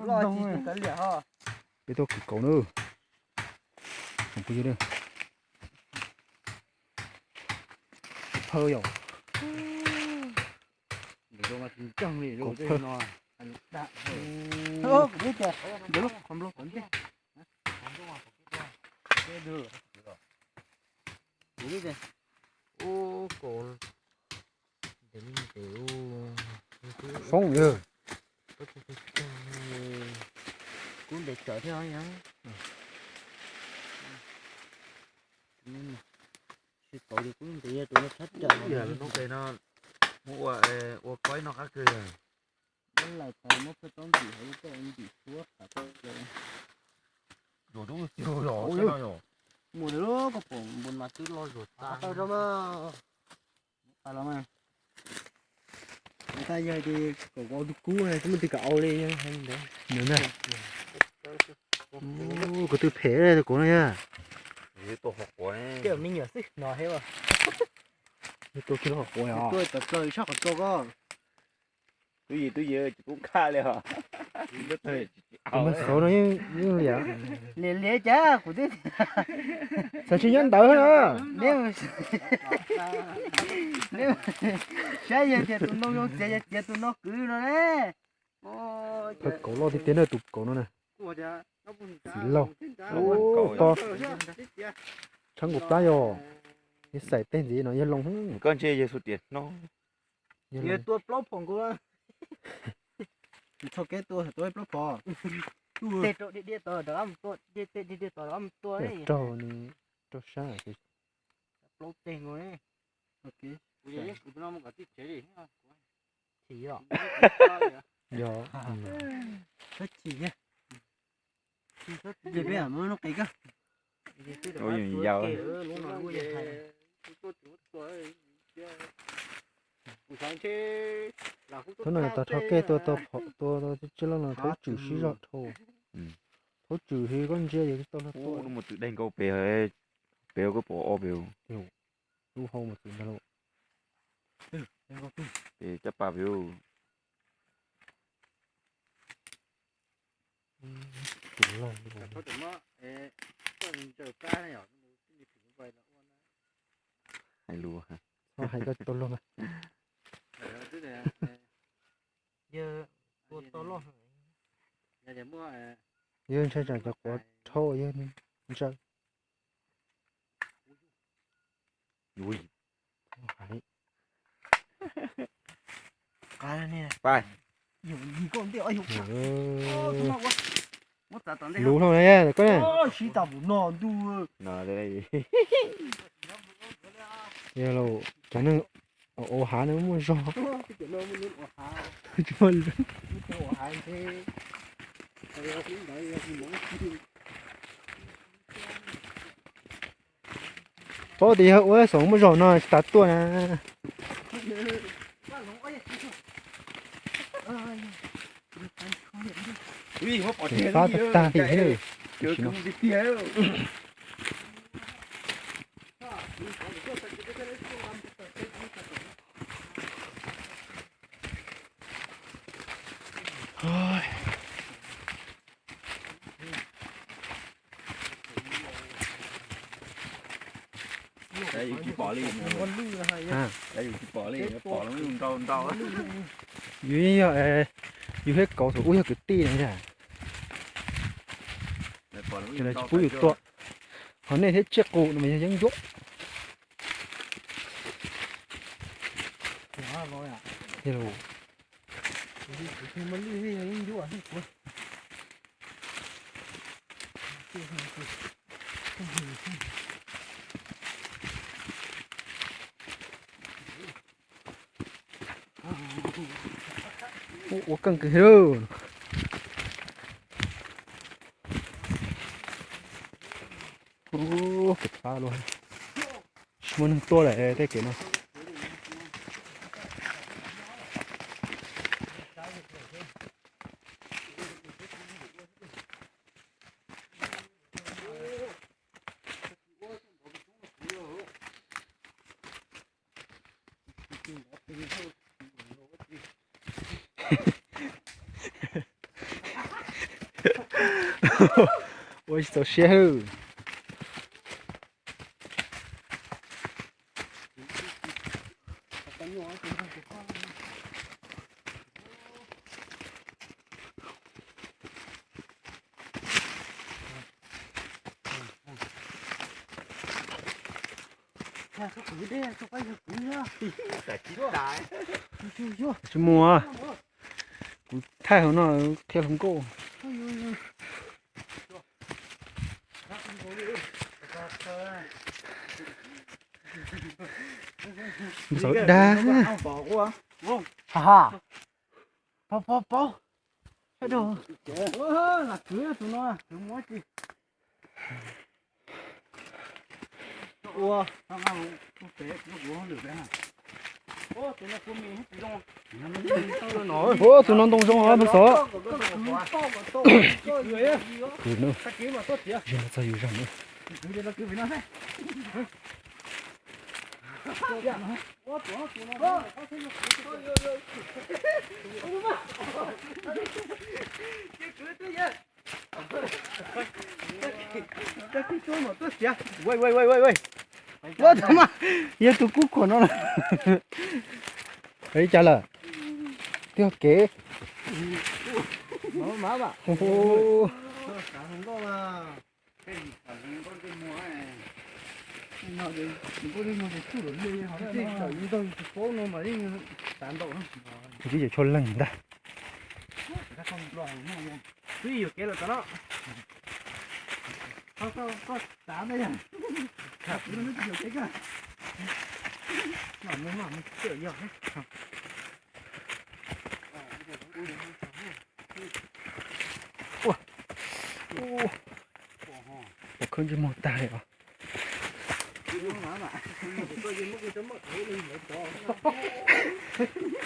Peb tuaj kwv kaus na. Phaw yom. Foob yog. Kuv ntes tsawm thiab yog. Tsis tau li kuv ntes tus no tshab tsawm. Hnub qes no muab ua, ua koib noj qab kawg. Lawv thaum muab pheej tau ntim hauv lub toj ntim suab qhov tau. Yuav rub xyov los no yom. Mus lawm koj pom npun mas twb loj zuag tag. Tau rau mas. Ua tas yog tias kom kuv ua tus kub na, twb muaj tus kom au li yog ntawd. Nws na. Kuv twb phem kuv no yog. Yog tus me nyuam xwb no he. Yog tus kiag lub hauv quav os. Tuaj tawm plaws sab qhov tso koj. Tub yim tub yim tsis pub khaj li os. Kuv mas xauv no yeej liam. Liam liam cas kuv twb xav tsis nyob ntawd na. Saib yog tias tus no zoo txiav yog txiav tus no kwv no ne. Phaw kaus loj tiag tiag na tus kaus no na. Txiv laug. Ko tshab nkaus plab yog. Yog xaim tej ntxiv no yog loo. Koj ntshe yog xu tias no. Yog tua plaub phom nkaus. Txhua kev tua tua plaub phom. Tej rau dhia dhia tod rov qab mus tua, tej dhia dhia tod rov qab mus tua. Raug nws rau sab. Plaub teg nkaus. Chim yom. Yog. Chim thiab. Ces peb muab lub qe koj. Ua yus yau. Thaum no yog tag rho kej tua tau phom tua tau tsiaj loj no thaub tswm sib zog dhau. Thaub tswm his koj ntsia yog tsis tau no tua. Lub mus twm dej nkaus pem, pem koj pom ob pem. Lub hau mus twm ntag lauj. Pem caj pas pem. Hais lus, hais koj tau luag. Yawg tua tau loj. Yawg ntshai tsam cov quav dhau yawg ntshai. Lus hlo na koj ne. Yog lauj, cov neeg ua hav no muaj zog. Paub tias yog ua xoom muaj zog no tsis tas tuaj na. Fab tag tag li thiab. Yus tsis pom li, yus tsis pom li, pom los yus nrau nrau. Yus yog, yus thiab kauv thaum ub yog kwv tij na. Ces lawv tsis pub yus tua. Ho nej thiab tsiaj qus no mas yog yeeb ncuab. Ua keej kawg li. Ua kev pab luaj. Tsis muaj neeg tuaj lawm tej kev no. Ua tsis txaus siab hwb. Tsis mus, kuv thaij hauv no qhia hluas nkauj. Mus xauv dag. Pov, pov, pov. Ua, tus no ntoo zoo os, mus xauv. Txog yus zog. Yog tus kub khuam no. Li cas lawm? Twb yog kev. Ntsis yog tshuaj leeg ntag. Ua, khawb ntsej muag tag li os.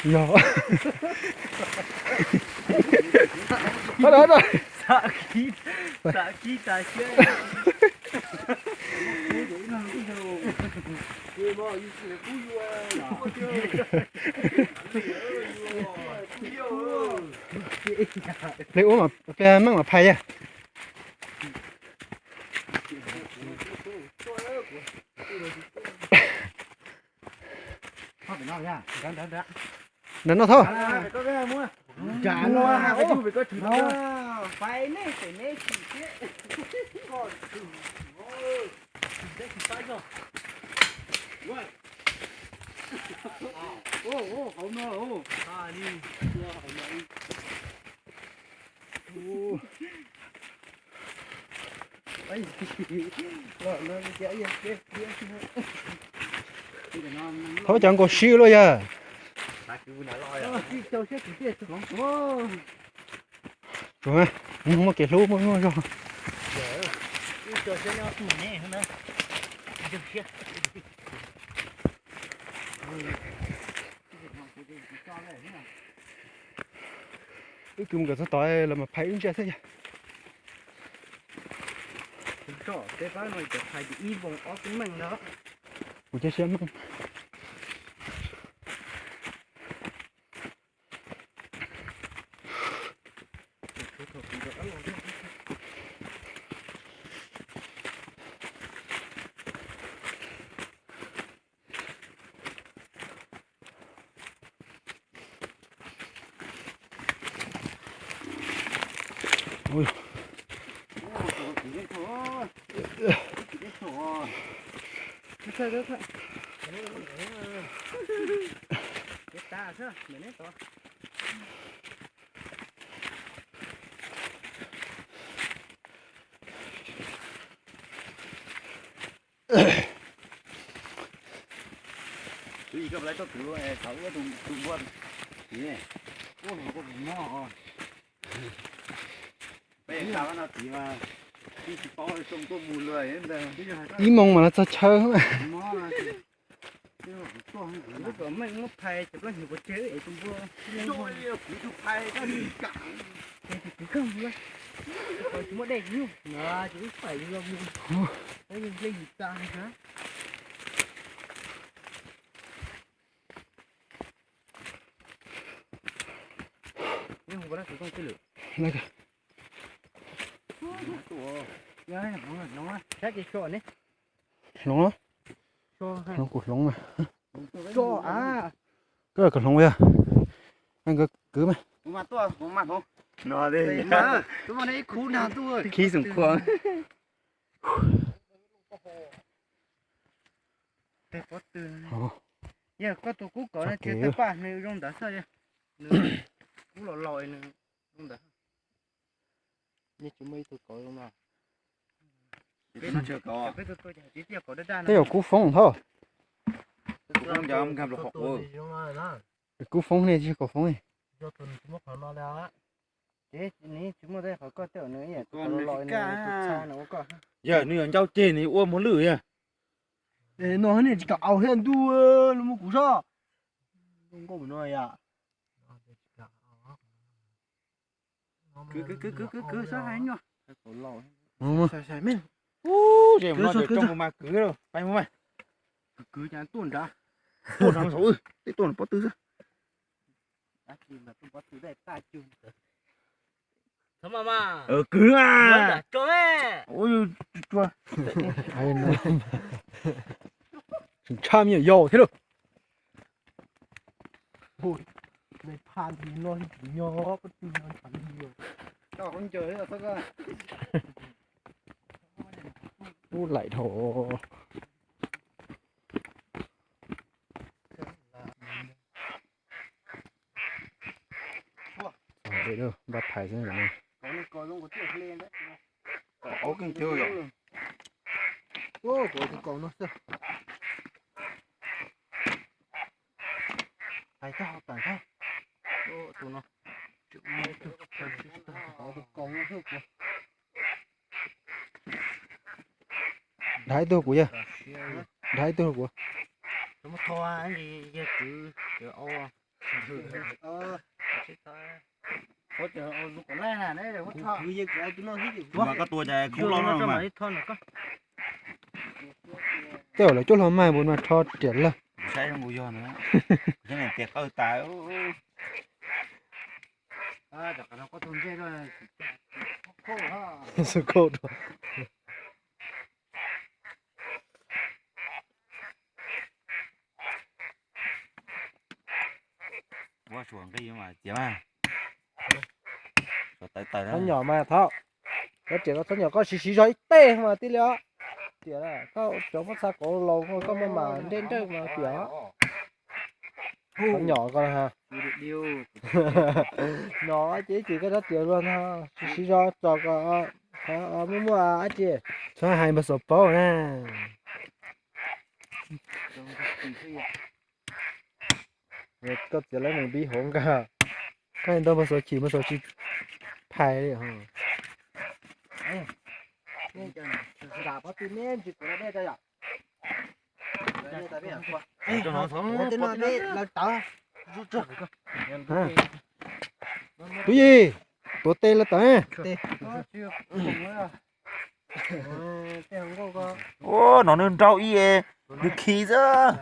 Yog. Ple ub, ple meej mam phais yag. Ntawm no thauj. Thauj cov nkaus sib luaj yog. Tsuav, muaj kev hlub muaj nyuaj zog. Wb kwv mus kom txog tod los mas phais wb ntsaj xwb yog. Kuv cia siab meej. Tus yim koj lawv tuaj kwv xav ua tus npua, ua tus npua mob. Peb xav no txiv mas tib tsis paub zoo tuaj mus luag ntag. Ib moos mas los txog chaw. Kom meej muab phais cov plaub hnyuv pov tseg es tus npua. Kwv tus phais, kwv koj mus, tsis muaj dej kwv, ces wb phais yus los mus. Yus hle yus tas na. Nyob hauv ko lab tus tooj twg lawm? Hloov, hloov kuv hloov mas. Koj kom hloov yog. Nkawd kwv mas. Khib xoom khuam. Yog koj tus kub kauv no ces tawg paj nws zoo ntawd xwb, nws kub los laus nws zoo ntawd. Nej tsis muaj ib tug kauv zoo no. Tej zaum kub foob thauj. Kub foob nej tsis kauv foob. Yog nws yuav ncauj ceg nws ua muag lwj yog. No nej tsis kam au thiab ntuj, los muab kuv soj. Nkauj no yom. Kwv kwv kwv kwv kwv, sab hais nyuaj. Ub, ces mus no ces rooj mus mas kwv, pais mus mas. Kwv kwv cas tuaj nrad, tuaj nrad saum wb, tej tuaj pob tw xwb. Kwv a. Tshaj me nyuam yaus thiab lauj. Ub, laim dhau. Npaj phais xwb. Dhau ib tug kuv yawg. Dhau ib tug kuv. Mas koj tua cas khub loj no mas. Tej zaum lawv cuab hlo mas npua no rho riam lawg. Saib zoo nkaus yog na. Tias qawj tas. Ua suav nqi mas tiav mas. Txhob nyom mas thaub. Koj riam koj txhob nyom, koj siv siv zog ib teg mas tij li os. Tiam koj cov muab txha kauv laus koj muab mas nreg nreg mas tiam. Txhob nyom koj na. Nyom ces ib chim koj rov tiam luag ntag. Siv siv zog tso kom muaj muaj dab tsi. Txhob hais npawg Xov paub na. Koj txiav lawv mus npib hauv nkag. Koj ntau npawg Xov chim npawg Xov tsis phais li. Tub Yis, tuav tes lawv tawm. Ua no nws nrau ib, nws khi xwb.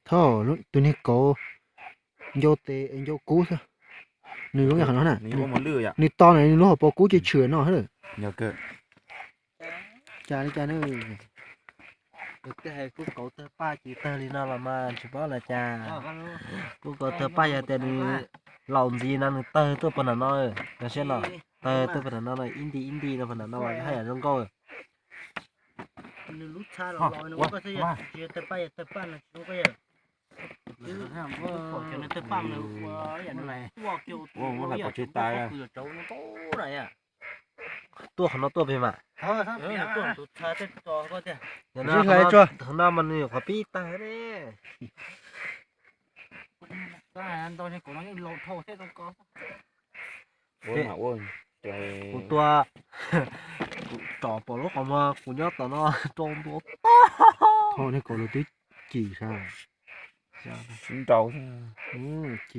Thaub, tus niag kauv ncau tes ncau kub xwb. Nws zoo yam qhov no na. Nws to na, nws lub hauv paus kub ces tshwm no. Cas li cas na. Tej hais kub kauv tawg paj ces tawg li no los mas tsis paub los cas. Kub kauv tawg paj yog tias nws laus ntxiv no nws tawg tuaj puag nram no. Yog siab no, tawg tuaj puag nram no, ib nti ib nti no puag nram no mas haj yam zoo nkauj. Tuaj qhov no tuaj pem mas. Qhov no mas nws qhov pib tag ne. Kuv tua, kuv tsom pom lub qhov muag kuv nyob tom no rau ntua tag. Thaub, nej kauv lawv twb chim sas. Nrau thiab.